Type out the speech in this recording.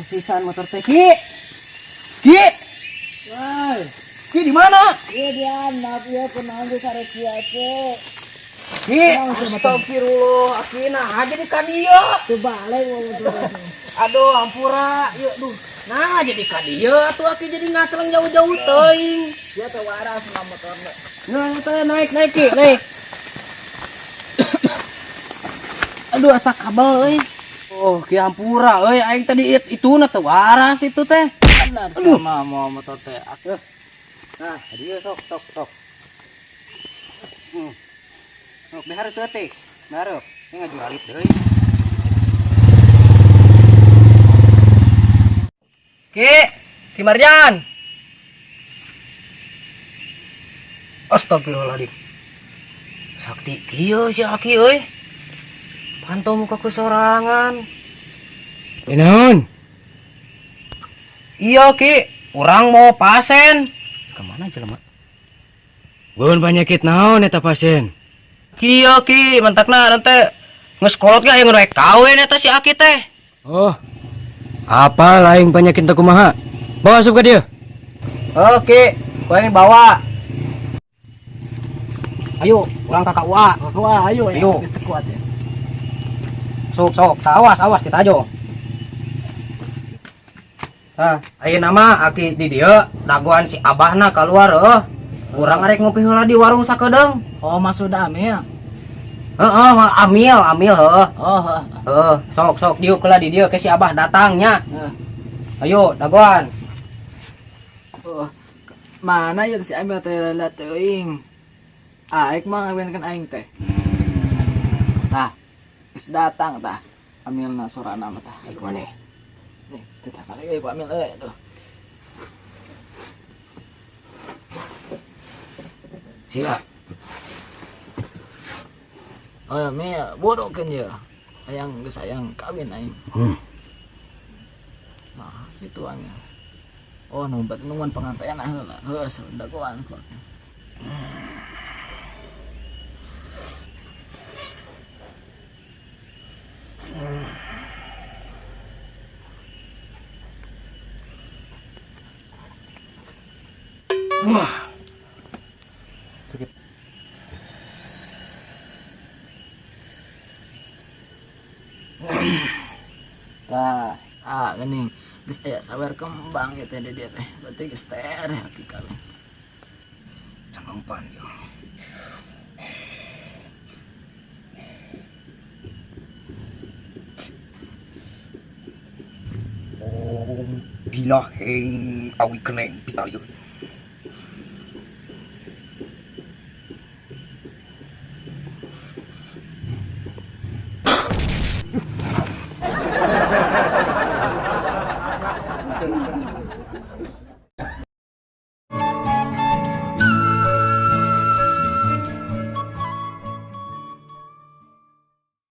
Pisan motor teh Ki. Ki. Woi, Ki di mana? iya dia anak ya kunaon geus sare kieu teh. Ki, astagfirullah, aki nah jadi ka dieu. Teu balik motor. Aduh, ampura, ieu duh. Nah, jadi ka dieu atuh aki jadi ngaceleng jauh-jauh teuing. Dia teu waras na motorna. Nah, teh naik naik Ki, naik. Aduh, eta kabel euy. Oh, Ki ampura euy, aing tadi ituna teu waras itu teh. Benar sama mau motor teh. Nah, dieu sok sok sok. Sok behar seutik. Bareup, ini ngajuralit deui. Ki, Ki Marjan. Astagfirullahaladzim. Sakti kieu si Aki euy. Pantau muka ku sorangan. Naon? Iya Ki, urang mau pasen. Kemana jelema? Beun penyakit naon eta pasien? Kieu Ki, mentakna nanti geus kolot ge aya nu rek kawin eta si Aki teh. Oh. Apa lain penyakit teh kumaha? Bawa asup ka dieu. Oke, kau yang bawa. Ayo, urang ka KUA. Wah, ayo ya. Ayo. Geus teu kuat ya. Sok sok, awas awas ditajo. Nah, ayeuna mah Aki di dieu dagoan si abahna keluar heuh. Urang arek ngopi heula di warung sakedeung. Oh, maksud Amil. Heeh, amil amil heuh. Oh, heeh. Heuh, sok sok diuk heula di dieu ke si abah datangnya. Heeh. Ayo, dagoan. Oh, mana yang si Amil teh lala teuing. Aek mah ngawinkeun aing teh. Tah, geus datang tah. Amilna sorana mah tah. Ayo maneh. Nih, teh kali euy ku Amil euy aduh. Sila. Oh, Mil, bodohkeun ye. Hayang geus hayang kawin aing. Nah, gitu Amil. Oh, nu berarti nungguan pengantin heula. Heuh, dagoan ku. Wah. Sakit. Tah, ah geuning geus aya sawer kembang ieu teh di dieu teh. Berarti geus tereh aki kawin. Canggempan yo. Oh, bilaheng awi keneng pitalieu.